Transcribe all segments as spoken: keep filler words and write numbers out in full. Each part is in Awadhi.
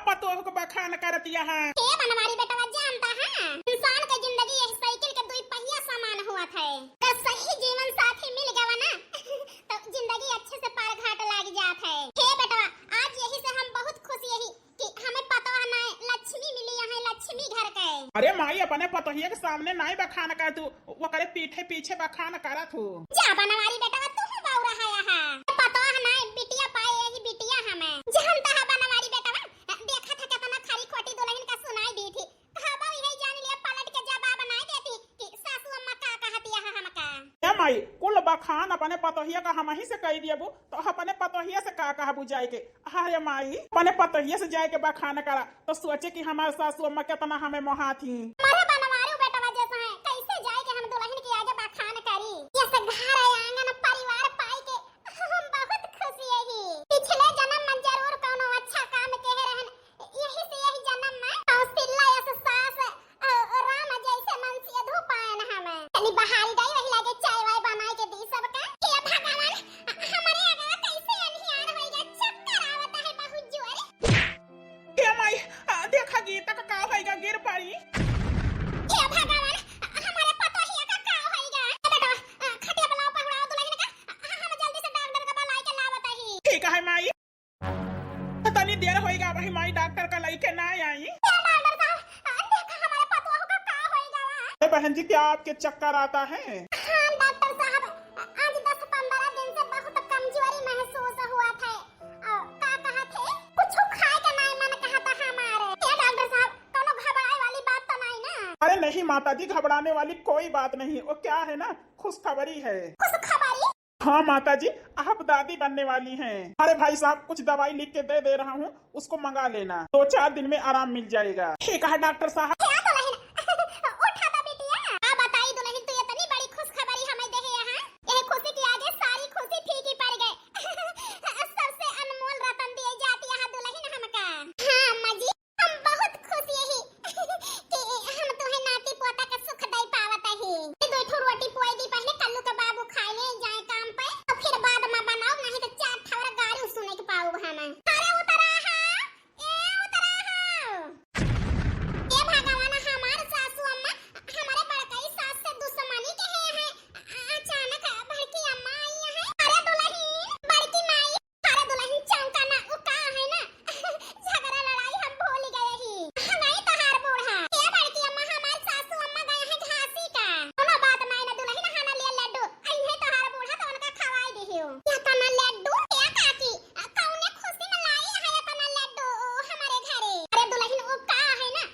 पतोह के बखान करतिया है। हे बनवारी बेटवा, जानता है, इंसान के जिंदगी यही साइकिल के दुई पहिया समान हुआ था। अगर सही जीवन साथी मिल गवा ना, तो जिंदगी अच्छे से पार घाट लाग जात है। हे बेटवा, आज यही से हम बहुत खुश यही कि हमें पतोह नाय, लक्ष्मी मिली है, लक्ष्मी घर के। अरे माई, अपने पतोहिया के सामने नाय बखान कर तू, ओकरे पीठे पीछे बखान करत हूँ। जा बनवारी बेटवा, तू हूँ बउरा है यहाँ। पतोह नाय, बिटिया पाए यही बिटिया हमें। जानता है बनवारी बेटवा, देखा था कितना खरी खोटी दुल्हन का सुनाई दी थी। कहबो यही जान लिया, पलट के जवाब नाय देती कि सासू अम्मा का कहती है हमका। ए माई, कुल बखान अपने पतोहिया का हमही से कही दियबू, तो अपने पतोहिया से का कहबू जाए के? अरे माई, अपने पतोहिया से जाए के बखान करा, तो सोचे कि हमार सासू अम्मा कितना हमें मोहात ही। मरे बनवारू बेटवा जैसा है, कैसे जाए के हम दुल्हन के आगे बखान करी? ये से घर आंगन परिवार पाई के हम बहुत खुशी है ही। पिछले जन्म में जरूर कौनो अच्छा काम के रहन, यही से यही जन्म में कौशल्या यस सास, अ, राम जैसे मन से धो पाए न हमें। चली बहारी गई, वही लागे चाय वाय बनाए के दी सबका। हे भगवान, हमारे आगे कैसे अंधियार होइगा, चक्कर आवता है बहुत जोर। हे माई, आ, देखा गीता का का होइगा, गिर पड़ी। हे भगवान, हमारे पतोहिया का का होइगा। ए बेटा, आ, खटिया बुलाओ, पहुड़ाओ दुल्हन का, आ, हम जल्दी से डॉक्टर का बुलाए के लावत ही। ठीक है माई। तनी देर होइगा, अबही माई डॉक्टर का लइके ना आई। ए डॉक्टर साहब, आ, देखा हमारे पतोह का का होइगा। ए बहन जी, क्या आपके चक्कर आता है? हाँ डॉक्टर साहब, आज दस पंद्रह दिन से बहुत कमजोरी महसूस हुआ था। आ, का कहा थे? कुछ खाए का नाय मन कहा था हमारे। ए डॉक्टर साहब, कोनो घबराए वाली बात तो नहीं ना? अरे नहीं माता जी, घबराने वाली कोई बात नहीं। वो क्या है ना, खुशखबरी है। खुशखबरी? हाँ माता जी, आप दादी बनने वाली हैं। अरे भाई साहब, कुछ दवाई लिख के दे दे रहा हूँ, उसको मंगा लेना, दो चार दिन में आराम मिल जाएगा। ठीक है डॉक्टर साहब। क्या दुल्हन? उठा था बिटिया। आ बताई दुल्हन, तू इतनी बड़ी खुशखबरी हमें दे है यहाँ। यह खुशी के आगे सारी खुशी फीकी पड़ गए। सबसे अनमोल रतन दिए जाती है दुल्हन हमका। हाँ अम्मा जी। हम बहुत खुश यही कि हम तुहे नाती पोता का सुख दई पावत ही। ये दो ठो रोटी पोई दी, पहले कल्लू के बाबू खाए ले जाए काम पे, तो फिर बाद में बनाओ, नहीं तो चार ठौर गारी सुने के पाऊ हम। अरे उतरा हा, ए उतरा हा। ए भगवान, हमार सासू अम्मा हमारे बड़कई सास से दुश्मनी के है, है। अचानक बड़की अम्मा आई है। अरे दुल्हन, बड़की माई, अरे दुल्हन चौंका ना, उ का है ना, झगड़ा लड़ाई हम भूल गए ही। हाँ गई तोहार बूढ़ा। ए बड़की अम्मा, हमार सासू अम्मा गए हैं झांसी का। कोनो बात नाई ना दुल्हन, हाँ ना ले लड्डू। अइहे तोहार बूढ़ा तो उनका खवाई दिहियो। इतना लड्डू? ए काकी, आ, कौने खुशी में लाई है इतना लड्डू हमारे घरे? अरे दुल्हन, उ का है ना,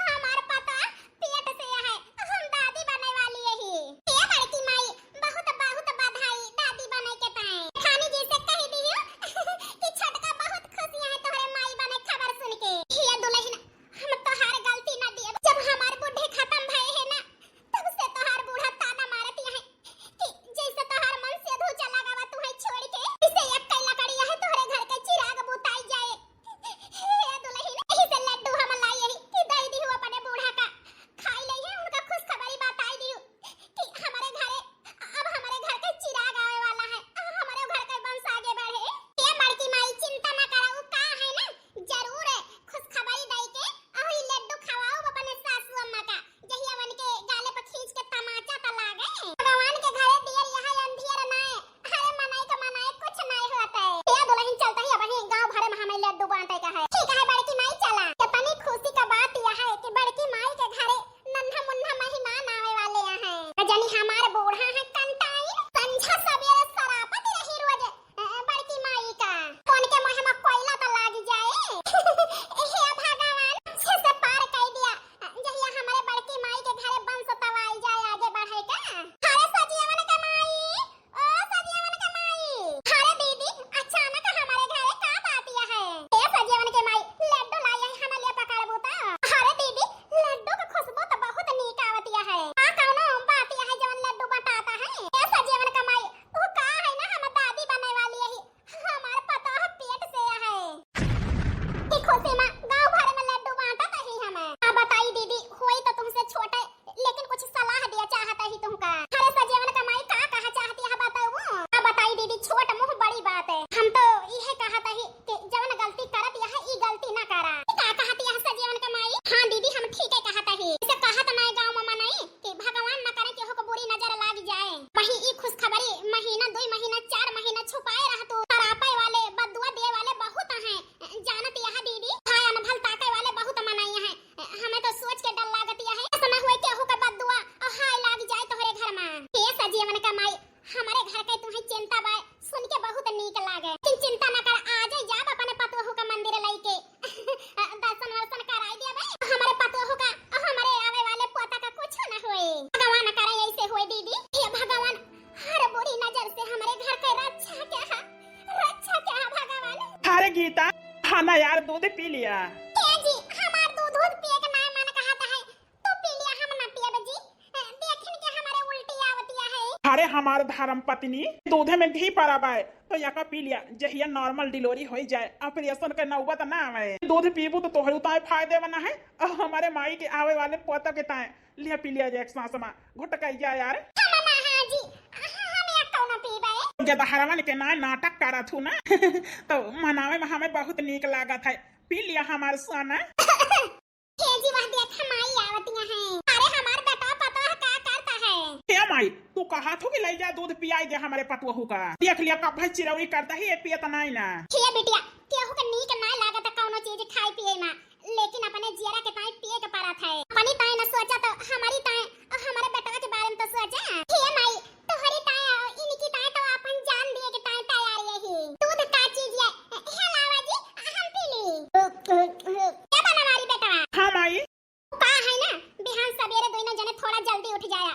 हमार पता पेट से है, हम दादी बने वाली यही। ए बड़की माई, बहुत बहुत बधाई दादी बने के ताई। जेठानी जी से कह दियो कि छोटका बहुत खुश है तोहरे माई बने खबर सुन के। हे दुल्हन, हम तोहार गलती न दिए। जब हमार बुढ़े खत्म भए है ना, तब से तोहार बूढ़ा ताना मारत है कि जैसे तोहार मन से धू चला गवा तू है छोड़ के, इसे एक कई लकड़ी है तोहरे घर के चिराग बुताई जाए। हे दुल्हन, यही से लड्डू हम लाई यही कि दई दिहु अपने बूढ़ा का, खाई लई है, उनका खुशखबरी बताई दिहु कि हमारे घरे, अब हमारे घर के चिराग आवे वाला है, हमारे घर के वंश आगे बढ़े। ए बड़की माई, चिंता ना करा, उ का है ना, जरूर खुशखबरी दई के अउर ई लड्डू खवाऊ अपने सासू अम्मा का। जहिया उनके गाले पर खींच के तमाचा त लागे। भगवान के घरे दियर यहाँ अंधियर नाय। अरे मनाई का मनाई, कुछ नाय होत है। ए दुल्हन चलता ही अबही गाँव भरे में हमें लड्डू बांटे का है। ठीक है बड़की माई चला। कितनी खुशी का बात यह है कि बड़की माई के घरे नन्हा मुन्ना मेहमान आवे वाले हैं। न जानी हमार बूढ़ा है कंटाइन, संझा सवेरे सरापत रही रोज। अ, बड़की माई का। कौन के मुँह में कोयला तो लाग जाए। हे भगवान, अच्छे से पार कर दिया। जहिया हमारे बड़की माई के घरे बंस तवाई जाए आगे बढ़े का। अरे सजियवन के माई, ओ सजियवन के माई। अरे दीदी, अचानक हमारे घरे का बात यह है? ए सजियवन के माई, लड्डू लाई है, हमारे लिए पकड़बू तो। अरे दीदी, लड्डू के खुशबू तो बहुत नीक आवतिया है। आ कौनो बात यह है जवन लड्डू बटाता है? ए सजियवन के माई, उ का है ना, हम दादी बने वाली यही, हमार पतोह पेट से है। ई खुशी में गाँव भर में लड्डू बांटत ही हम। आ बताई दीदी, होई तो तुमसे छोटे, लेकिन कुछ सलाह दिया चाहत ही तुमका। अरे सजेवन का माई का कहा चाहती है बताऊ? आ बताई दीदी, छोट मुँह बड़ी बात है। हम तो इहे कहत ही कि जवन गलती करत यह, ई गलती ना करा। ई का गीता, हाँ ना यार, दूध पी लिया। ए जी, हमार दूध, दूध पिए के ना मन कहत है, तू पी लिया, हम ना पियब जी। देखिन के हमरे उल्टी आवतिया है। अरे हमार धर्म पत्नी, दूधे में घी परा बाय, तो यका पी लिया, जहिया normal delivery होई जाए, operation के नौबत ना आवे। दूध पीबू तो तोहरे उताए फायदे बना है, और हमारे माई के आवे वाले पोता के ताए लिया पी लिया जाए एक सांस में, घुटकाई जा यार। हम ना, हाँ जी, हम एक कौनो पीबे। जब हरवन के ना नाटक करत हूँ ना, तो मनावे में हमें बहुत नीक लागत है। पी लिया हमार सोना। हे जी, वह देख, माई आवतिया है। अरे, हमार बेटा पतोह का करता है? हे माई, तू कहा थू कि ले जा दूध पियाई दे हमारे पतोहू का। देख लिया, कब भाई चिरौरी करता है, ये पियत नाई ना। हे बिटिया, केहू के नीक ना लागत कौनो चीज खाए पिए में, लेकिन अपने जियरा के ताई पिए के परत है। अपनी ताई न सोचा तो हमारी ताई, हमारे बेटवा के बारे में तो सोचा। हे माई, तोहरी ताई, इनकी ताई तो अपन जान दिए के ताई तैयार यही। दूध का चीज ये? हे लावा जी, हम पी ली। क्या बना हमारी बेटवा? हाँ माई। का है ना, बिहान सबेरे दोनों जने थोड़ा जल्दी उठ जाया।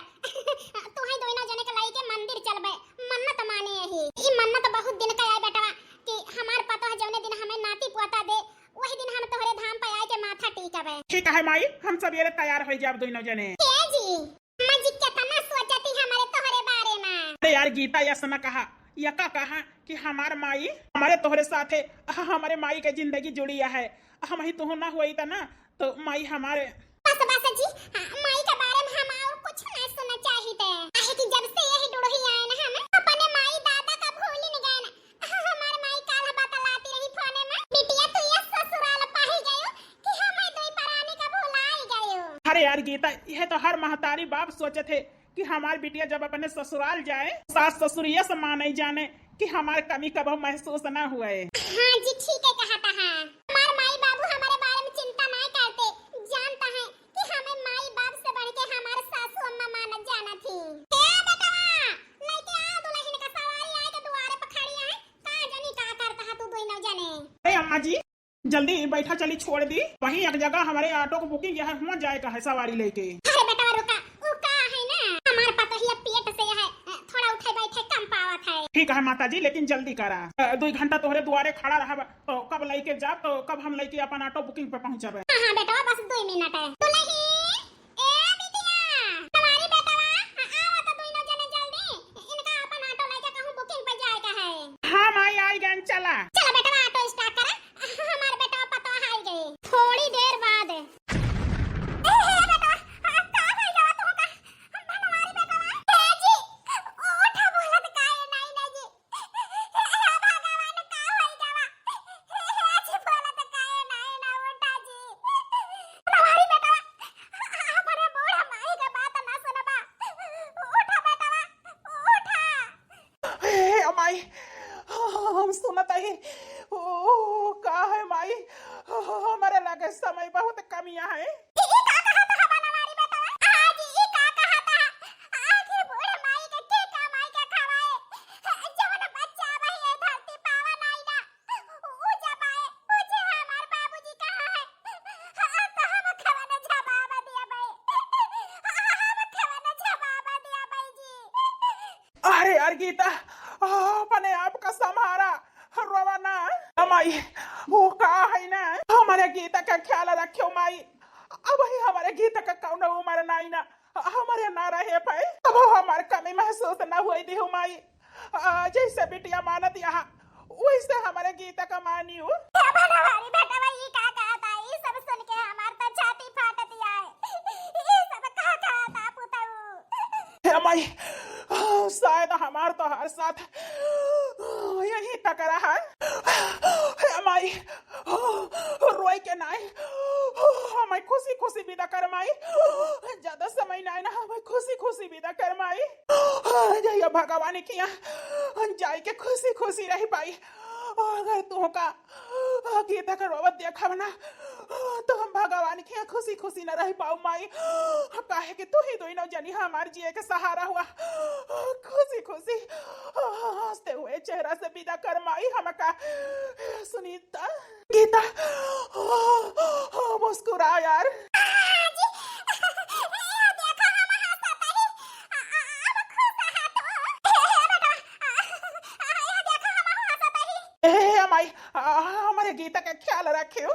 तू है दोनों जने के लाई के मंदिर चलबे, मन्नत माने यही। ई मन्नत बहुत दिन का आए बेटवा, कि हमार पतोह जौने दिन हमें नाती पोता दे, वही दिन हम तोहरे धाम पे आए के माथा टीकबे। ठीक है माई, हम सबेरे तैयार हो जाब दोनों जने। ए जी, अम्मा जी केतना सोचती हमारे तोहरे बारे में। अरे यार गीता, ऐसा ना कहा, यका कहा कि हमार माई हमारे तोहरे साथे, हमारे माई के जिंदगी जुड़ी है, हम ही तुहू ना हुई त ना, तो माई हमारे। बस, बस जी, हाँ, माई के बारे में हम और कुछ ना सुनना चाहिए। काहे कि जब से यही डुड़ही आए ना, हम अपने माई दादा का भूल ही नहीं गए ना। हमार माई काल बतलाती रही फोने में, "बिटिया, तू ये ससुराल पाही गयो कि हमें दुई परानी का भुलाई गयो।" अरे यार गीता, यह तो हर महतारी बाप सोचत है कि हमार बिटिया जब अपने ससुराल जाए, सास ससुर ये से माने जाने कि हमार कमी कबहू महसूस ना हुए। हाँ जी, ठीक है कहा था। हाँ, हमार माई बाबू हमारे बारे में चिंता ना करते, जानता है कि हमें माई बाप से बढ़ के हमार सासू अम्मा मानत जानत थी। ए बेटवा, लेके आ दुल्हन का सवारी आए के दुआरे पर खड़ी है, का जानी का करता है तू दोनों जने। अरे अम्मा जी, जल्दी बैठा, चली छोड़ दी। वहीं एक जगह हमारे auto को booking यहाँ हुआ जाए का है सवारी लेके। अरे बेटवा रुका, वो का है ना, हमार पतोहिया पेट से है, थोड़ा उठे बैठे कम पावत है। ठीक है माता जी, लेकिन जल्दी करा। अ, दो घंटा तोहरे दुआरे खड़ा रहब, तो कब लेके जाब, तो कब हम लेके अपन auto booking पे पहुँचब। हाँ, हाँ बेटवा, बस दो मिनट है। दुल्हन, ए बिटिया, हमारी बेटवा, आ, आवा तो दोनों जने जल्दी, इनका अपन auto लेके कहूँ booking पे जाए का है। हाँ माई, आई गए, चला। चला बेटवा, auto start करा, हमार बेटवा पतोह आई गई। थोड़ी देर बाद। ए, ए, बेटवा, आ, का हो गया तुमका? बनवारी बेटवा। ए जी, उठा बोलत काहे नहीं, नहीं जी। हे भगवान, का होई गवा? हे जी, बोलत काहे नाई ना उठा जी? हमारी बेटवा, अपने बूढ़ा माई के बात ना सुनबा। उठा बेटवा, उठा। हे माई, हम सुनत ही। ओ, का है माई? हमारे लगे समय बहुत कमिया है। ई का कहत ह बनवारी बेटवा? आज ई का कहत ह? आखिर बूढ़ माई के के का माई के खवाए? जवन बच्चा अबही ये धरती पावा नाई ना, ऊ जब आए, पूछे हमार बाबूजी कहाँ है? हाँ, तो हम खवन जवाब दिया भाई। हम खवन जवाब दिया भाई जी। अरे यार गीता, अपने आप का संभारा, रोवा ना। माई, वो का है ना, हमारे गीता का ख्याल रखियो माई। अबही हमारे गीता का कौनो उम्र नाई ना, हमारे ना रहे पाए। अब हमार कमी महसूस ना हुई दिहु माई। आ, जैसे बिटिया मानत यहाँ, वैसे हमारे गीता का मानियो। हे बनवारी बेटवा, ई का कहता? ई सब सुन के हमार तो छाती फाटत आए। ई सब का कहता पुतऊ? हे माई, शायद हमार तो हर साथ यही तक रहा। हे माई, रोई के नाई, हमें खुशी खुशी विदा कर माई। ज्यादा समय नाई ना, हमें खुशी खुशी विदा कर माई। जइया भगवान किया जाए के खुशी खुशी रह पाई। अगर तोहका गीता का रोवत देखब ना, तो हम भगवान के खुशी खुशी न रह पाऊ माई। काहे कि तू ही दोनों जनी हमार जिए के सहारा हुआ। खुशी खुशी हंसते हुए चेहरा से विदा कर माई हमका। सुनीता, गीता, मुस्कुरा यार। माई, आ, हमरे गीता के ख्याल रखियो।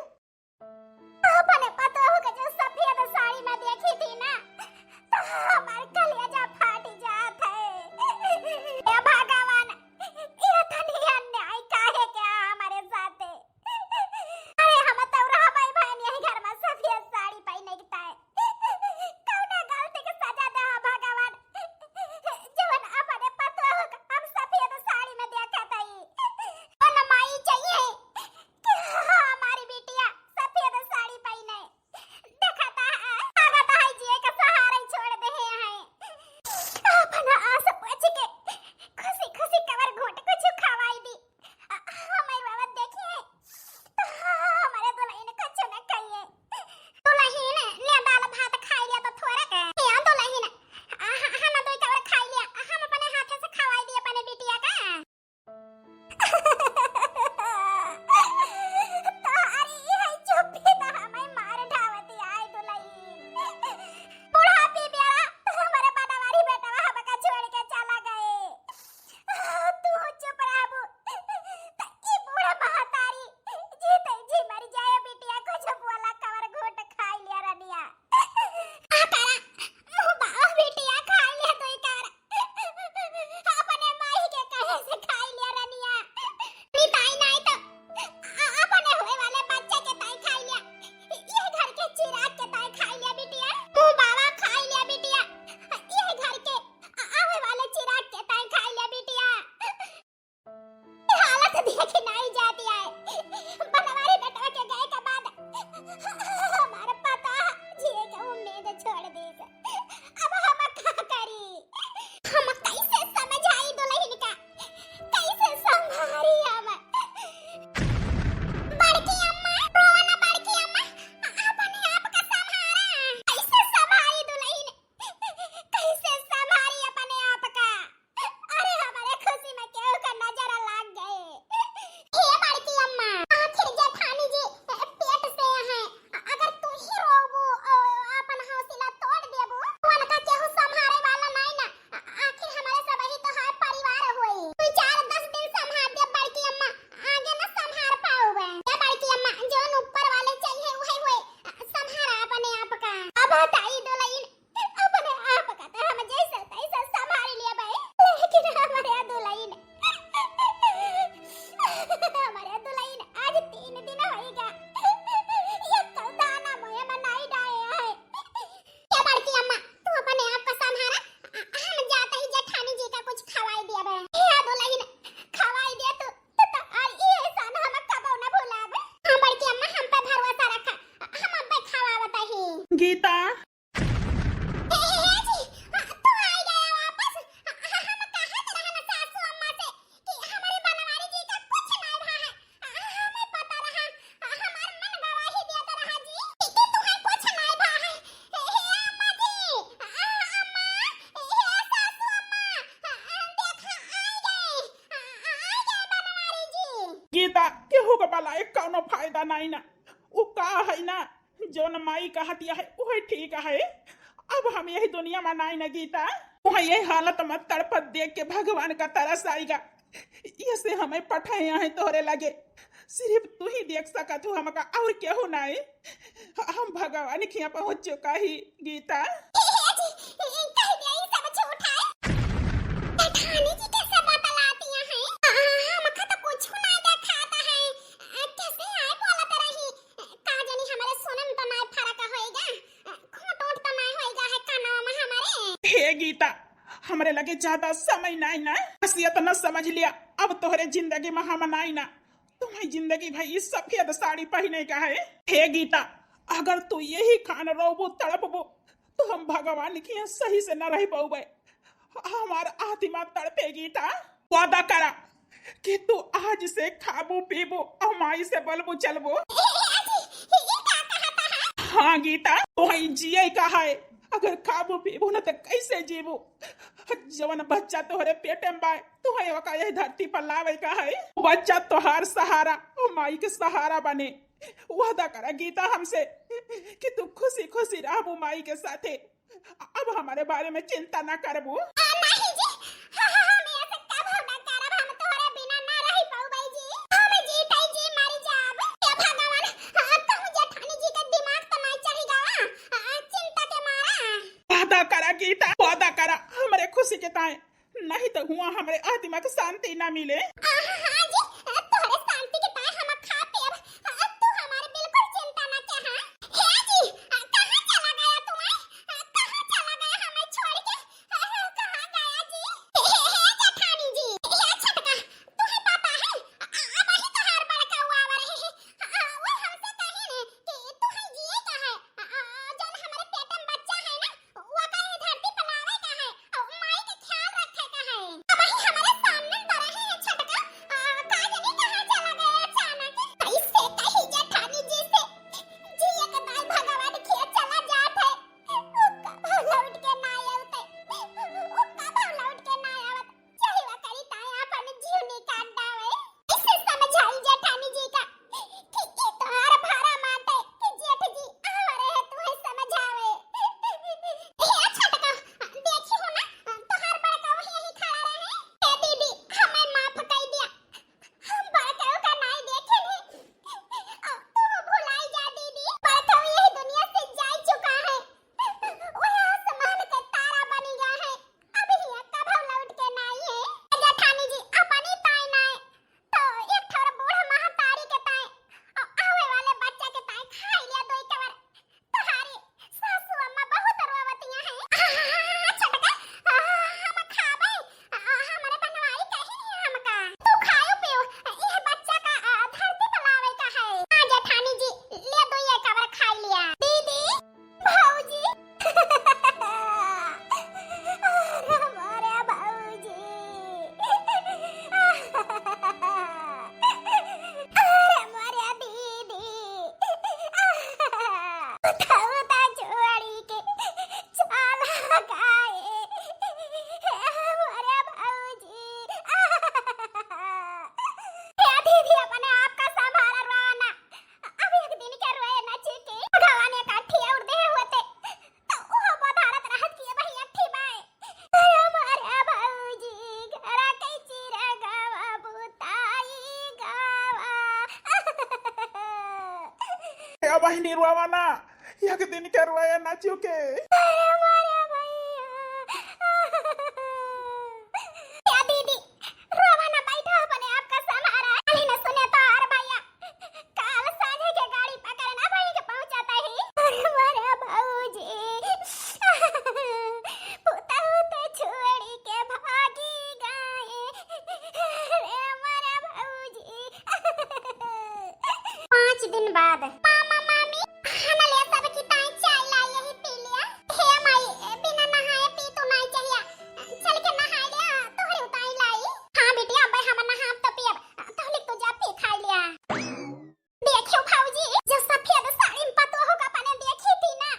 अपने पतोह के जो सफेद साड़ी में देखी थी ना, तो हमार कलेजा फाट जात है। हे भगवान, ये तनी अन्याय काहे के हमारे साथे? अरे हम तो रहबै बहन यही घर में सफेद साड़ी पहने के ताए। कौना गलती के सजा दे भगवान, जवन अपने पतोह के हम सफेद साड़ी में देखत हई। कौन माई चाहिए कि हमारी बिटिया सफेद साड़ी पहने? देखता है, लागत है जिए के सहारे छोड़ दे हैं। अपन आस पोछ के खुशी खुशी कवर घोट कुछ खवाई दी। आ, हमारे बाबा देखिए, तो हमारे दुल्हन कुछ न कहिए। दुल्हन, ले दाल भात खाई लिया तो थोड़ा के। या दुल्हन, आ, ह-, हम दो कवर खाई लिया, हम अपने हाथे से खवाई दी अपने बिटिया का। तोहरी है चुप्पी तो हमें मार ढावती आए दुल्हन। बुढ़ापी बेरा तो हमारे बनवारी बेटवा हमका छोड़ के चला गए। तू चुप रहबू, त ई बूढ़ा महतारी जीते जी मर जाए, बिटिया कुछ बोला कवर घोट खाई लिया रनिया। आ तारा, मुँह बावा बिटिया खाई लिया तो ई कवर। अपने माई के कहे से खाई लिया रनिया। नी ताई नाई तो आ-, अपने होए वाले बच्चे के ताई खाई लिया। ये घर के चिराग के ताई खाई लिया बिटिया। मुँह बावा खाई लिया बिटिया। ये घर के आवे वाले चिराग के ताई खाई ले बिटिया। हालत देखी नाई जाती आए। बनवारी बेटवा के गए के बाद हमार पतोह जिए के उम्मीद छोड़ दे। अब हम का करी? हम कैसे समझाई दुल्हन का? कैसे संभारी हम? बड़की अम्मा, रोना बड़की अम्मा, अपने आप का संभारा। कैसे संभारी दुल्हन? कैसे संभारी अपने आप का? अरे, हमारे खुशी में केहू का नजर लाग गए। हे बड़की अम्मा, आखिर जेठानी जी पेट से हैं, अगर तू ही रोबू, अ, अपन हौसला तोड़ देबू, उनका केहू संभारे वाला नहीं ना। आ-, आखिर हमारे सब ही तो है परिवार होई। तू चार दस दिन संभार दे बड़की अम्मा, आगे ना संभार पाऊबे। ए बड़की अम्मा, जौन ऊपर वाले चाहिए वही होए, संभारा अपने आप का। अब हटाई दुल्हन, अपने आप का तो हम जैसे तैसे संभाल लेबे, लेकिन हमारे दुल्हन, हमारे दुल्हन आज तीन दिन होइगा, ये कल दाना मोए में नहीं डाए है। ए बड़की अम्मा, तू अपने आप का संभारा, हम जाते ही जेठानी जी का कुछ खवाई देबे। ए दुल्हन, खवाई दे तू, तू तो और ये एहसान हम कबो न भुलाबे। हाँ बड़की अम्मा, हम पे भरोसा रखा, हम अब खवावत ही। गीता, ए, ए, ए जी, आ, तू आई गया वापस? आ, आ, हम कहत रहन सासू अम्मा से कि हमरे बनवारी जी का कुछ नाय भा है। आ, हमें पता रहा, आ, हमार मन गवाही देत रहा जी कि तुहें कुछ नाय भा है। ए, हे अम्मा जी, आ, अम्मा, ए, हे सासू अम्मा, आ, आ, देखा, आई गए, आ, आ, आई गए बनवारी जी। गीता, केहू के बलाए कौनो फायदा नाई ना। उ का है ना, जौन माई कहतिया है, उहे ठीक है। अब हम यही दुनिया में नाई न गीता। उहे यही हालत में तड़पत देख के भगवान का तरस आइगा। ये से हमें पठाए हैं तोहरे लगे। सिर्फ तू ही देख सकत हो हमका, और केहू नाई। हम भगवान के यहाँ पहुँच चुका ही गीता। ए, ए, जी, ए, कह दे, ई सब झूठ है। जेठानी जी कैसे बतलाती हैं? आ, हमका तो कुछ ना देखाता है। आ, कैसे आए बोलत रही? का जानी हमरे सुने में तो नाय फर्क होइगा, खोट ओट तो नाय होइगा है कानवा में हमरे। हे गीता, हमरे लगे ज्यादा समय नाय ना, बस इतना समझ लिया, अब तोहरे जिंदगी में हम नाय ना, तुम्हें जिंदगी भर ई सफेद साड़ी पहने का है। हे गीता, अगर तू यही खान रोबू तड़पबू, तो हम भगवान के यहाँ सही से न रह पउबे। हमार आत्मा तड़पेगी ता। वादा करा कि तू आज से खाबू पीबू और माई से बोलबू चलबू। हाँ गीता, तोहई जिए का है, अगर खाबू पीबू न तो कैसे जीबू? जवन बच्चा तोहरे पेटे में बाय, तोहई ओका यही धरती पर लावे का है। बच्चा तोहार सहारा और माई के सहारा बने। वादा करा गीता हमसे कि तू खुशी खुशी रहबू माई के साथे। अब हमारे बारे में चिंता ना करबू। आ, नहीं जी, ह-, ह-, हम ऐसे कबो ना करब, हम तोहरे बिना ना रह पउबे जी। हम जी के ताए, नहीं तो हुआ हमरे आत्मा के शांति ना मिले। आहा, हाँ जी, तोहरे शांति के ताए हम खा पियब। तू हमारे बिल्कुल चिंता ना के, हाँ। हे जी, कहाँ चला गया तू, हैं? कहाँ चला गया हमें छोड़ के? कहाँ गया जी? हे, हे, हे जेठानी जी, हे छोटका, तुहे पता है, अ-, अ-, अबही तोहार बड़का हुआ आवा रहे हैं। अ-, अ-, वो हमसे कहे ने कि तुहे जिए का है, अ-, अ-, जौन हमरे पेट में बच्चा है ना, वो का ये धरती पर लावे का है, अ, माई के ख्याल रखे का है। अबही हमरे सामने तो रहे हैं छोटका, अ, का जाने कहाँ चला गया अचानक। कैसे कही जेठानी जी से, जिए के दाई भगवान खिया चला जात है। उ कबो लौट के ना आवत। उ कबो लौट के ना आवत। चाहे ओकरी ताई आपन जीव निकाल डावे। इसे समझाई जेठानी जी का कि ई तोहार भरा माते कि जेठ जी आवा रहे तुहे समझावे। ए छोटका, देखी हो ना, तोहार बड़का वही यही खड़ा रहे। ए दीदी, हमें माफ कर दिया। हम बड़कऊ का नाई देखे नहीं। अब तू भुलाई जा दीदी। बड़कऊ यही दुनिया से जाई चुका है। वह आसमान के तारा बनी गया है। अब हिया कभू लौट के नाई है। जेठानी जी, अपनी ताई नाई, तो एक ठोर बूढ़ महतारी के ताई, अ-, आवे वाले बच्चा के ताई खाई लिया दो एक बार। तोहारी सासू अम्मा बहुत रोवतिया हैं। आ, छोटका, आ, हम खाबे। आ, हमरे बनवाई कहीं नहीं हमका। तू खायो पियो, ये बच्चा का, आ, धरती पर लावे का है। हाँ जेठानी जी, ले दो ये कवर खाई लिया। दीदी, भौजी। अरे मोरे भौजी। अरे मोरे दीदी। उठा, उठा छोड़ी के चला गए। अरे भौजी। हे दीदी, अपने आप का संभाला, रोना। अब एक दिन के रोए न चीके। भगवान एक अट्ठी और दे होते। तो वो बधारत रहत कि अबही अट्ठी बाए। अरे मोरे भौजी, घरा के चिरगवा बुताई गवा। ए बहिनी, रोवा ना, एक दिन के रोए ना चूके। अरे मोरे भैया। ए दीदी, रोवा ना, बैठो, अपने आप का संभारा। खाली न सुने तो और भैया। काल साँझे के गाड़ी पकड़े ना बहिनी के पहुँचाता ही। अरे मोरे भौजी, पुतहु तो छोड़ी के भागी गए। अरे मोरे भौजी। पाँच दिन बाद, मामा मामी, हम ले सब की ताई चाय लाई, यही पी लिया। हे माई, बिना नहाए पी तो नहीं चाहिए। चल के नहाए लिया, तोहरे उताई लाई। हाँ बिटिया, अबे हम नहाब तो पियब। तहलिक तो जा पी खाई लिया। देखियो भौजी, जो सफेद साड़ी में पतोह का अपने देखी थी ना,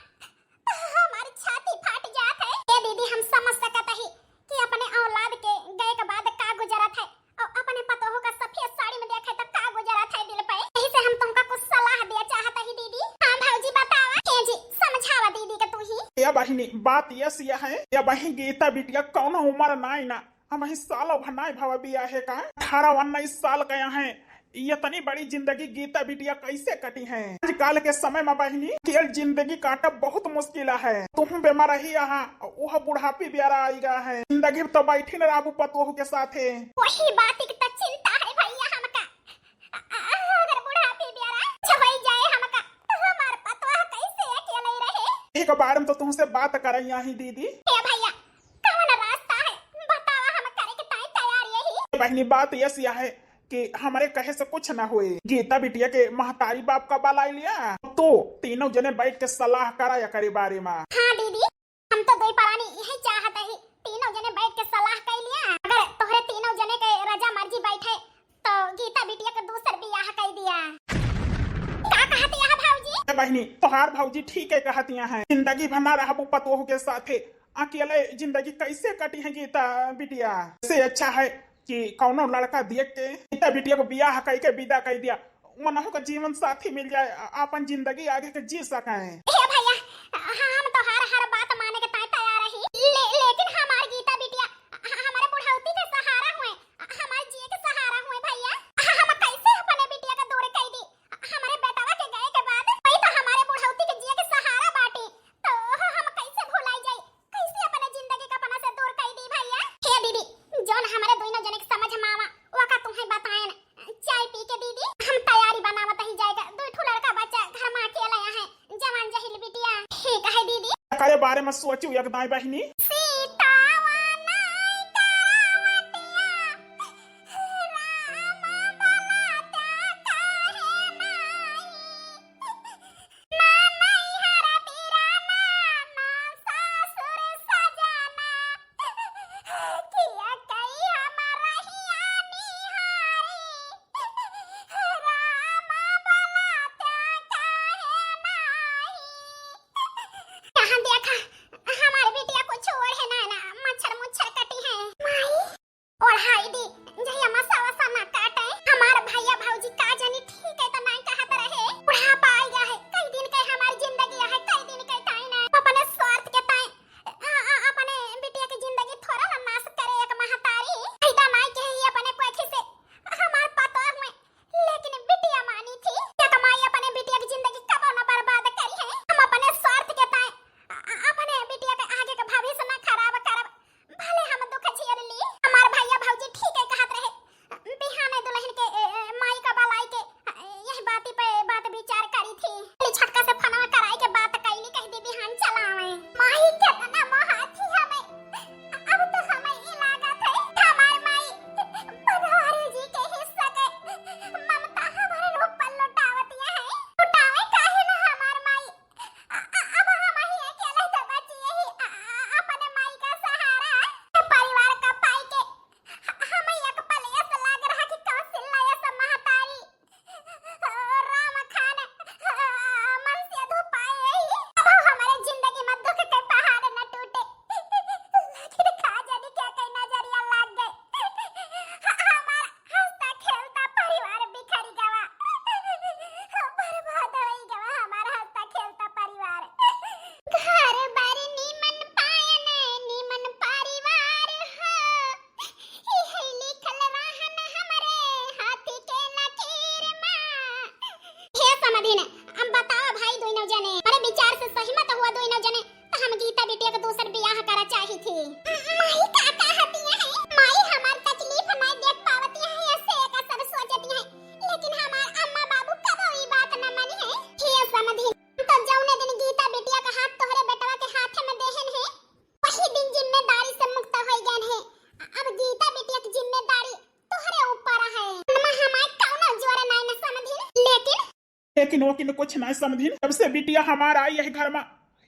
तो हमार छाती फाट जात है। ए दीदी, हम समझ सकत ही कि अपने औलाद के गए के बाद का गुजरत है, और अपने पतोह का सफेद साड़ी में देखे तो का गुजरत है दिल पे। यही से हम तुमका कुछ सलाह दिया चाहत ही दीदी। हाँ भौजी, बतावा। ए जी, समझावा दीदी के तू ही। ए बहिनी, बात ये सिया है, ए बहिनी, गीता बिटिया कौनो उम्र नाई ना, अबहीं सालो भर नाई भवा बियाहे का, अठारह उन्नीस साल का है। इतनी बड़ी जिंदगी गीता बिटिया कैसे कटी है? आजकल के समय में बहिनी, अकेल जिंदगी काटब बहुत मुश्किल है। तुम बेमार रही यहाँ, वह बुढ़ापी बेरा आई गा है। जिंदगी तो बैठी न रहबू पतोह के साथे। वही बात की तो चिंता है भैया हमका। अ-, अ-, अगर बुढ़ापी बेरा छवई जाए हमका, तो हमार पतोह कैसे अकेले रहे? एक बार में तो तुमसे बात करैया ही दीदी। हे भैया, कौन रास्ता है? बतावा, हम करे के ताई तैयार यही। बहिनी, बात ये सिया है कि हमरे कहे से कुछ ना होए। गीता बिटिया के महतारी बाप का बलाई लिया, तो तीनों जने बैठ के सलाह कराया करे बारे में। हाँ दीदी, हम तो दुई परानी यही चाहत ही, तीनों जने बैठ के सलाह कर लिया। अगर तोहरे तीनों जने के रजा मर्जी बैठे, तो गीता बिटिया के दूसर बियाह कर दिया। का कहत यहाँ भौजी? ए बहिनी, तोहार भौजी ठीक है कहत यहाँ है। जिंदगी भर ना रहबू पतोह के साथे, अकेले जिंदगी कैसे कटी है गीता बिटिया? से अच्छा है कि कौनो लड़का देख के गीता बिटिया को बियाह कई के विदा कर दिया, मनहु का जीवन साथी मिल जाए, आ-, आपन जिंदगी आगे के जी सके। हे भैया, हम तोहार हर बात माने के ताई तैयार ही, ले-, लेकिन हमार गीता बिटिया ह-, हमारे बुढ़ौती के सहारा हुए, हमारे जिए के सहारा हुए भैया। हम कैसे अपने बिटिया का दूर कर दी? हमारे बेटवा के गए के बाद वही तो हमारे बुढ़ौती के जिए के सहारा बाटी, तो हम कैसे भुलाई जाई? कैसे अपने जिंदगी का अपना से दूर कर दी भैया? करे बारे में सोचू एक दाई बहिनी। सीतावा नाई करावतिया, राम बलात्या काहे नाई? ना नैहर बिराना, ना सासुर सजाना, किया कई हम रहिया निहारी, राम बलात्या काहे नाई? कहाँ देखा, हमार बिटिया कुछ ओढ़े ना, ना मच्छर मुच्छर कटी है। माई, ओढ़ाई दी, जहिया मसा वसा ना काटे। हमार भैया भौजी का जानी ठीक है तो नाई कहत रहे। बुढ़ापा आइगा है, कई दिन के हमार जिंदगी है, कई दिन के ताई ना। अपने स्वार्थ के ताई, आ, आ, अपने बिटिया के जिंदगी थोड़ा ना नाश करे एक महतारी। फायदा नाई के ही अपने कोखी से हमार पतोह में, लेकिन बिटिया मानी थी। एक माई अपने बिटिया की जिंदगी कबो ना बर्बाद करी है। हम अपने स्वार्थ के ताई, आ, आ, अपने बिटिया के आगे के भविष्य ना खराब करब। भले हम दुख झेल ली, हमार भैया भौजी ठीक है कहत रहे। बिहाने दुल्हन के, ए, ए, माई का बलाई के, ए, यही बाती पे बात विचार करी थी। चली छोटका से फोनवा कराई के बात कैली, कह दी बिहान चलावे। माई केतना मोहाती हमें, अब तो हमें ई लागत है हमार माई बनवारी जी के हिस्सा के ममता हमारे ऊपर लुटावतिया है। लुटावे काहे ना हमार माई? अ-, अ-, अब हम ही अकेले तो बची यही, अ-, अ-, अपने माई का सहारा, परिवार का पाई के ह-, हम ही एक पल ऐसा लाग रहा कि कौन सिल्ला ऐसा महतारी, अ, राम खान, अ, मन से धुपाए यही। अब हमारे जिंदगी में दुख के पहाड़ न टूटे, लेकिन का जाने क्या कई नजरिया लाग गए। ह-, हमार हंसता खेलता परिवार बिखर गवा, बर्बाद होई गवा हमार हंसता खेलता परिवार। घर बार नीमन पायन, नीमन परिवार हो, इहे लिखल रहन हमरे हाथ के लकीर में। हे समधिन, अब बताओ भाई दोनों जने, अरे विचार से सहमत हुआ दोनों जने, तो हम गीता बिटिया के दूसर बियाह करा चाही थी। माई का कहती है? माई हमार तकलीफ नहीं देख पावती है, ऐसे एक सब सोचती है, लेकिन हमार अम्मा बाबू कबो ई बात न मानी है। हे समधिन, तो जौने दिन गीता बिटिया का हाथ तोहरे बेटवा के हाथ में देहन है, वही दिन जिम्मेदारी से मुक्त हो गए हैं। अब गीता बिटिया की जिम्मेदारी तोहरे ऊपर है। अम्मा हमार कौनो जोर नहीं न समधिन, लेकिन लेकिन वकिन कुछ ना समधिन। जब से बिटिया हमार आई यह घर मा,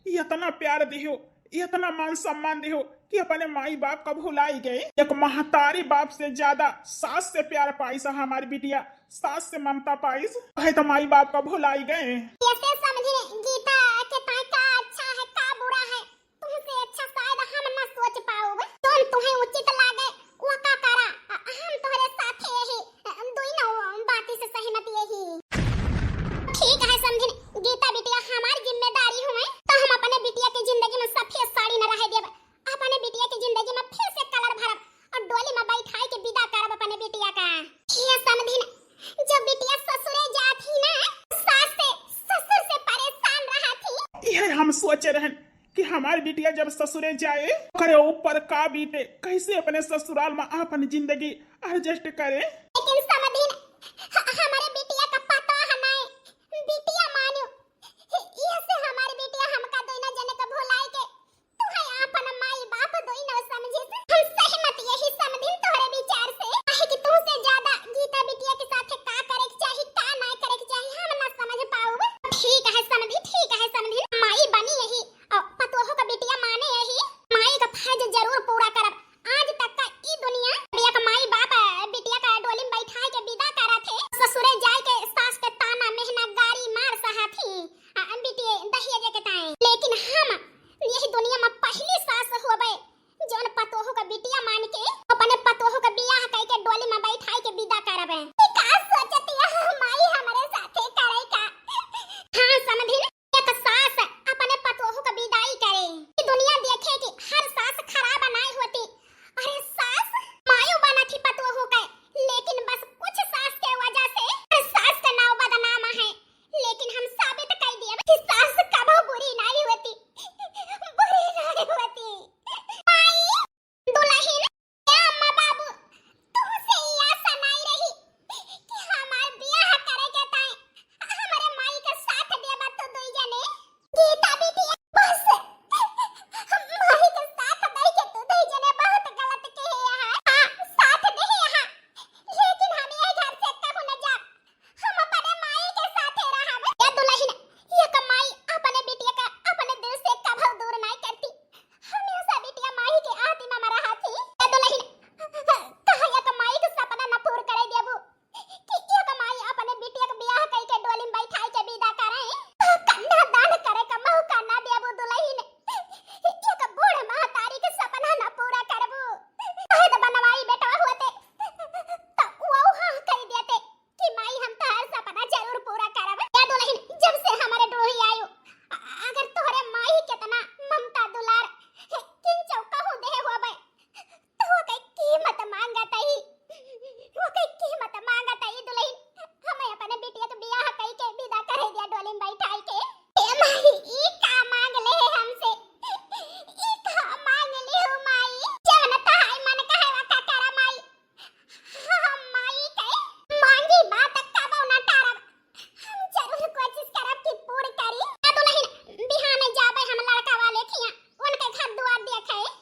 इतना प्यार दिहो, इतना मान सम्मान दिहो कि अपने माई बाप का भुलाई गए। एक महतारी बाप से ज्यादा सास से प्यार पाइस हमारी बिटिया, सास से ममता पाइस, है तो माई बाप का भुलाई गए। ऐसे समधिन गीता के ताई का अच्छा है, का बुरा है, तुमसे अच्छा शायद हम ना सोच पाउब। जौन तुहें उचित लागे, वो का करा। अ, हम तोहरे साथे यही, अ, दोनों बाती से सहमत यही। ठीक है समधिन, गीता बिटिया हमार जिम्मेदारी हुए, तो हम अपने बिटिया की जिंदगी में सफेद साड़ी न रहे देब। अपने बिटिया की जिंदगी में फिर से कलर भरब और डोली में बैठाई के विदा करब अपने बिटिया का। हे समधिन, जब बिटिया ससुरे जात ही ना, सास से, ससुर से परेशान रहा थी। यह हम सोचे रहन कि हमार बिटिया जब ससुरे जाए, ओकरे ऊपर का बीते, कैसे अपने ससुराल में आपन जिंदगी adjust करे। लेकिन समधिन, ह-, हमारे बिटिया का पता है ना, बिटिया मानियो, ये से हमारे बिटिया हमका दोनों जने का भुलाए के तू है आपन माई बाप दोनों समझिस। हम सहमत यही समधिन तोहरे विचार से। काहे कि तुमसे ज्यादा गीता बिटिया के साथे का करे के चाही, का ना करे के चाही, हम ना समझ पाउब। ठीक है समधी, ठीक है समधी, माई बनी यही और पतोहो का बिटिया माने यही, माई का फर्ज जरूर पूरा करब। आज तक का ई दुनिया बिटिया का माई बाप बिटिया का डोली में बैठा के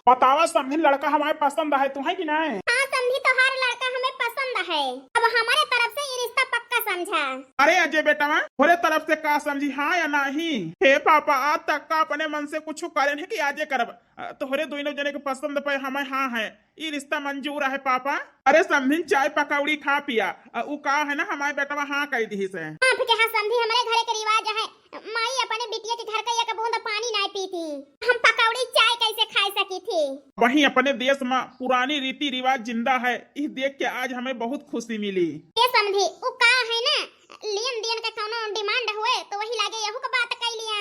बतावा समधिन, लड़का हमारे पसंद है, तुम्हें कि नहीं? हाँ समधी, तोहार लड़का हमें पसंद है। अब हमारे तरफ से ये रिश्ता पक्का समझा। अरे अजय बेटवा, तोहरे तरफ से का समझी, हाँ या नहीं? हे पापा, आज तक का अपने मन से कुछ करे नहीं कि आजे करब। अ, तोहरे दोनों जने के पसंद पे हमें हाँ है, ई रिश्ता मंजूर है पापा। अरे समधिन, चाय पकौड़ी खा पिया। अ, उ का है ना, हमारे बेटवा हाँ कह दिहिस है। आपके हाँ समधी, हमारे घरे के रिवाज है, माई अपने बिटिया के घर का एक बूंद पानी नाय पीती, हम पकौड़ी चाय कैसे खाई सकी थी? वहीं अपने देश में पुरानी रीति रिवाज जिंदा है, इस देख के आज हमें बहुत खुशी मिली। ये समधी, उ का है ना, लेन देन का कौनो demand हुए तो वही लागे यहू का बात कह लिया।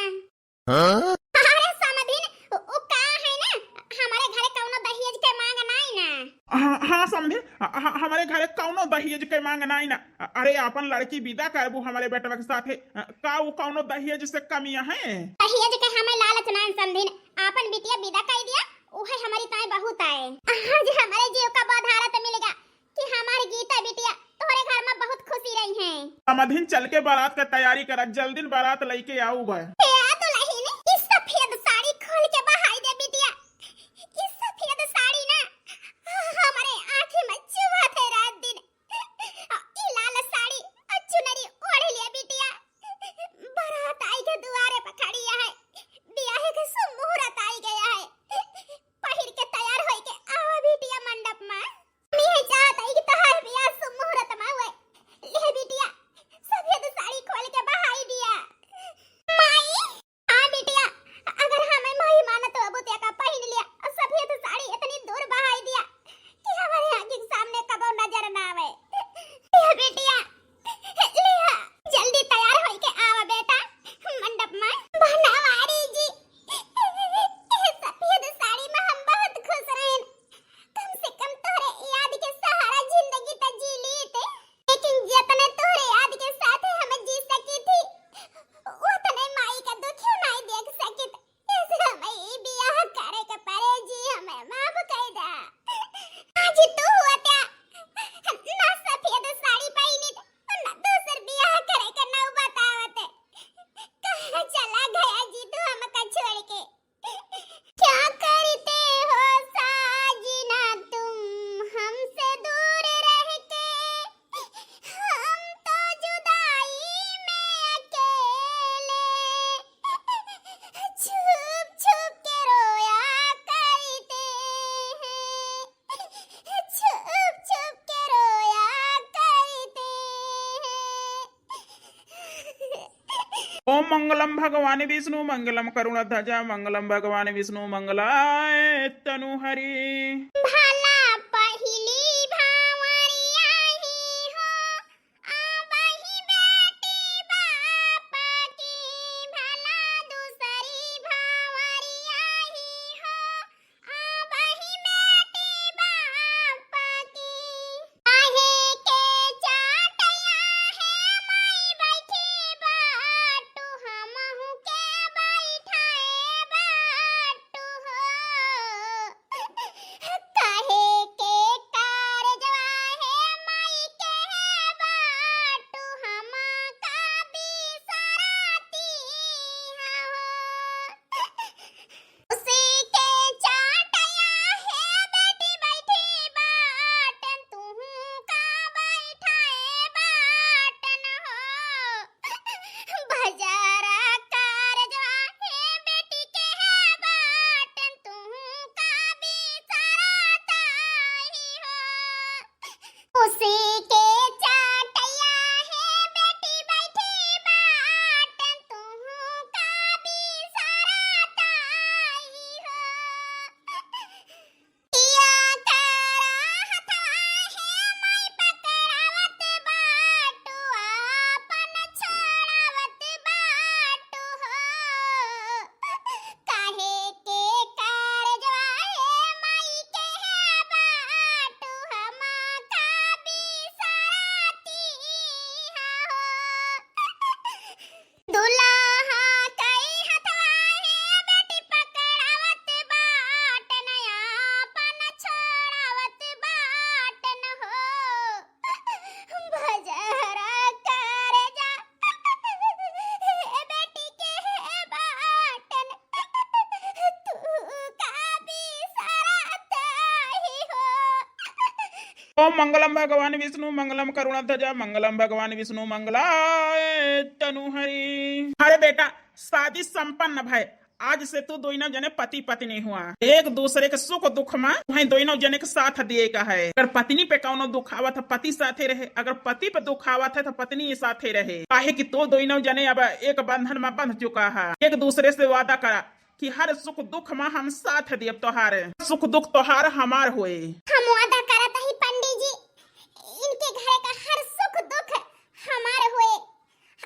हाँ? अरे समधिन, उ, उ का है ना, हमारे घरे कौनो दहेज के मांग नाई ना। हाँ, हाँ समधिन, ह-, ह-, हमारे घरे कौनो दहेज के मांग नाई ना। अ-, अरे अपन लड़की विदा करबू हमारे बेटवा के साथे, अ, का उ कौनो दहेज से कमिया है? दहेज के हमें लालच नाई समधिन, अपन बिटिया विदा कर दिया, उहे हमारी ताई बहुत आए। आज हमारे जीव का बधारत मिलेगा कि हमार गीता बिटिया तोहरे घर में बहुत खुशी रही हैं। समधिन चल के बारात का तैयारी करा, जल्दी बारात लेके आऊ बा। हे दुल्हन, ई सफेद साड़ी खोल के बहाई दे बिटिया। ई सफेद साड़ी ना हमारे आँखी में चुभत है रात दिन। ई लाल साड़ी और चुनरी ओढ़ लिया बिटिया। बारात आई के दुआरे पर खड़ी है, बियाहे के सुमुहूर्त आई गया है। पहिर के तैयार होई के आवा बिटिया मंडप में। हम यही चाहत हई कि तोहार बियाह सुमुहूर्त में हुए। ले बिटिया, सफेद साड़ी खोल के बहाई दिया। माई! हाँ बिटिया, अगर हमें माई मानत हो, अब तो एका पहिन लिया और सफेद साड़ी इतनी दूर बहाई दिया कि हमारे आँखी के सामने कबो नजर ना आवे। ले बिटिया, लिया, जल्दी तैयार होई के आवा बेटा, मंडप में। बनवारी जी, ए सफेद साड़ी में हम बहुत खुश रहन। कम से कम तोहरे याद के सहारा जिंदगी त जी लीत। लेकिन जितने तोहरे याद के साथ हम जी सकी थी, उतने माई का दुखियो नहीं देख सकित। ऐसे हमें ई बियाह करे के पड़े जी, हमें माफ कर दा। आज तू होत्या ना सफेद साड़ी पहिनित, ना दूसर बियाह करे के नौबत आवत। कहाँ चला गया जी तू हमका छोड़ के? क्या करते हो साजना तुम हमसे दूर रह के? हम तो जुदाई में अकेले छुप छुप के रोया करते हैं। छुप छुप के रोया करते हैं। ओम मंगलम भगवान विष्णु मंगलम करुणाध्वज मंगलम भगवान विष्णु मंगलाय तनु हरि। भला पहिली भांवरिया ही हो, अबही बेटी बाप की, भला दूसरी भांवरिया ही हो, अबही बेटी बाप की। काहे के चाटया हे माई बैठी बाटू, हमहू के बैठाए बाटू हो। काहे के कारजवा हे माई के बाटू, हमका बिसराती हो। खुशी के चाटया हे बेटी बैठी बाटन, तुहू का बैठाए बाटन हो। बजारा कारजवा हे बेटी के हे बाटन, तुहू का बिसराता ही हो। खुशी के चाटया हे बेटी बैठी बाटन, तुहू का बिसराता ही हो। किया करा हथवा हे माई पकड़ावत बाटू, आपन छोड़ावत बाटू हो। काहे के कारजवा हे माई के हे बाटू, हमका बिसरा ओम मंगलम भगवान विष्णु मंगलम करुणाध्वजा मंगलम भगवान विष्णु मंगलाय तनु हरि। अरे बेटा, शादी संपन्न भय, आज से तू दोनों जने पति पत्नी हुआ, एक दूसरे के सुख दुख मा तुहैं दोनों जने के साथ दिए का है। अगर पत्नी पे कौनो दुख आवत है, पति साथे रहे, अगर पति पे दुख आवत है, तो पत्नी ही साथे रहे, काहे कि तू दोनों जने अब एक बंधन मा बंध चुका है। एक दूसरे से वादा करा कि हर सुख दुख मा हम साथ देब तोहार, सुख दुख तोहार हमार होए। हम वादा करत ही पंडित जी, इनके घरे का हर सुख दुख हमार होए।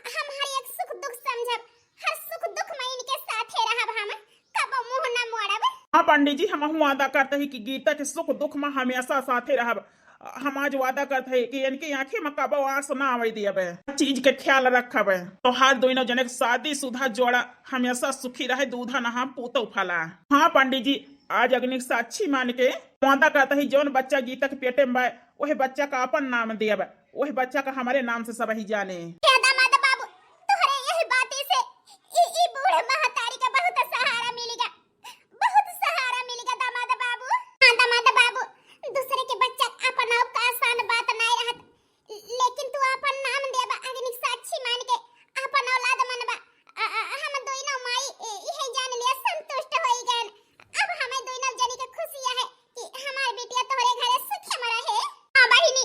हम हर एक सुख दुख समझब, हर सुख दुख मा इनके साथे रहब हम, कबो मुँह न मोड़ब। हाँ पंडित जी, हमहू वादा करत ही कि गीता के सुख दुख मा हमेशा साथे रहब। हम आज वादा करत ही कि इनके आँखी मा कबो आँस ना आवे देब, हर चीज के ख्याल रखब। तोहार दोनों जने के शादीशुदा जोड़ा हमेशा सुखी रहे, दूधा नहा पूतौ फला। हाँ पंडित जी, आज अग्नि साक्षी मान के वादा करत ही, जौन बच्चा गीता के पेटे में बा, वही बच्चा का अपन नाम देब, वही बच्चा का हमारे नाम से सबही जाने। हे दामाद बाबू, तोहरे यही बाती से ई, ई बूढ़ महतारी का बहुत सहारा मिलिगा, बहुत सहारा मिलिगा दामाद बाबू। हाँ दामाद बाबू, दूसरे के बच्चा अपन नाम का आसान बात नाय रहत, लेकिन तू अपन नाम देबा अग्नि साक्षी मान के, अपन औलाद मनबा। अ, अ, हम दोनों माई ए, इहे जान लिया संतुष्ट होई गन। अब हमें दोनों जनी के खुशी है कि हमार बिटिया तोहरे घरे सुखी मा रहे। हाँ बहिनी,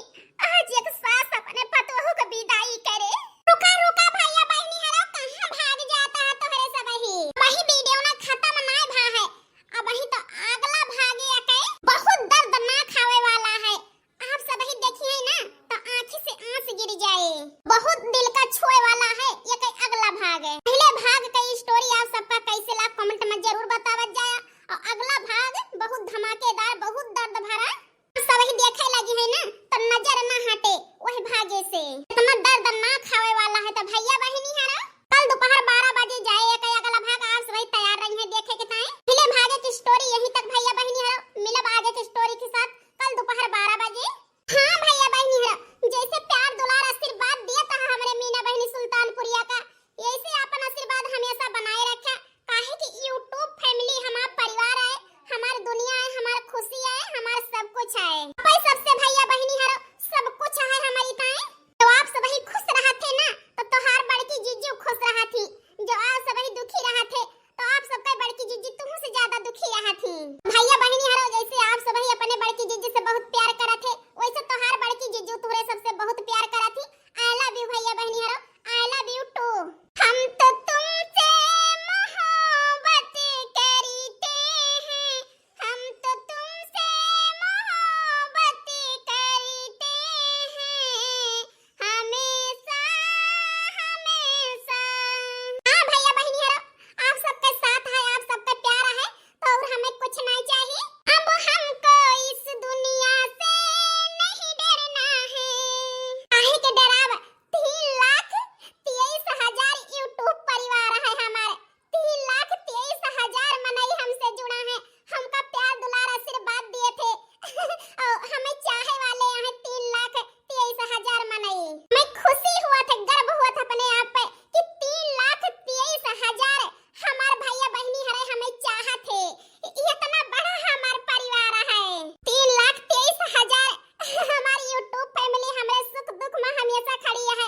आज एक सास अपने पतोहू के विदाई करे। रुका, रुका भैया बहिनी हरो, कहाँ भाग जाता है तोहरे सबही? वही वीडियो ना खत्म ना भा है, अब वही तो अगला भाग है के बहुत दर्दनाक आवे वाला है। आप सबही देखिए ना तो आँखी से आँस गिर जाए। बहुत दिल का छुए वाला है ये के अगला भाग है। पहले भाग के स्टोरी आप सबका कैसे ला कमेंट में जरूर बतावत जाया, और अगला भाग बहुत धमाकेदार, बहुत दर्द भरा। सबही देखे लगी है ना तो नजर ना हटे वही भागे से। इतना दर्दनाक आवे वाला है तो भैया बहिनी हरो, कल दोपहर बारह बजे जाए एक अगला भाग। आप सबही तैयार रही है देखे के ताई। पहले भागे की स्टोरी यहीं तक भैया बहिनी हरो, मिलब आगे की स्टोरी के साथ कल दोपहर बारह बजे। हाँ भैया बहिनी हरो, जैसे प्यार दुलार आशीर्वाद दिया था हमरे मीना बहिनी सुल्तानपुरिया का, ऐसे अपन आशीर्वाद हमेशा बनाए रखा। काहे कि YouTube family हमार परिवार है, हमार दुनिया है, हमार खुशी है, हमार सब कुछ है। आप सबसे भैया बहिनी हरो, सब कुछ है हमारी ताई। तो आप सबही खुश रहत है ना, तो तोहार बड़की जीजू खुश रहत ही। जो आप सबही दुखी रहत है, तो आप सबका बड़की जीजू तुहू से ज्यादा दुखी रहत ही। भैया बहिनी हरो, जैसे आप सबही अपने बड़की जीजू से बहुत प्यार करत है, वैसे तोहार बड़की जीजू तोहरे सबसे बहुत प्यार करत ही। I love you भैया बहिनी हरो, I love you too। हम तो तुमसे मोहब्बत करते हैं, हम तो तुमसे मोहब्बत करते हैं, हमेशा, हमेशा। हाँ भैया बहिनी हरो, आप सबके साथ है, आप सबके प्यार है, तो और हमें कुछ नहीं चाहिए। अब हमको इस दुनिया से नहीं डरना है। काहे के डराव? तीन लाख तेईस हजार YouTube परिवार है हमारे। तीन लाख तेईस हजार मनई हमसे जुड़ा है, हमका प्यार दुलार आशीर्वाद दिए थे और हमें चाहे वाले हैं तीन लाख तेईस हजार मनई। हमें खुशी हुआ थे, गर्व हुआ था अपने आप पे कि तीन लाख तेईस हजार हमार भैया बहिनी हरे हमें चाहत है। इतना बड़ा हमार परिवार है। तीन लाख तेईस हजार हमार YouTube family हमरे सुख दुख में हमेशा खड़ी है।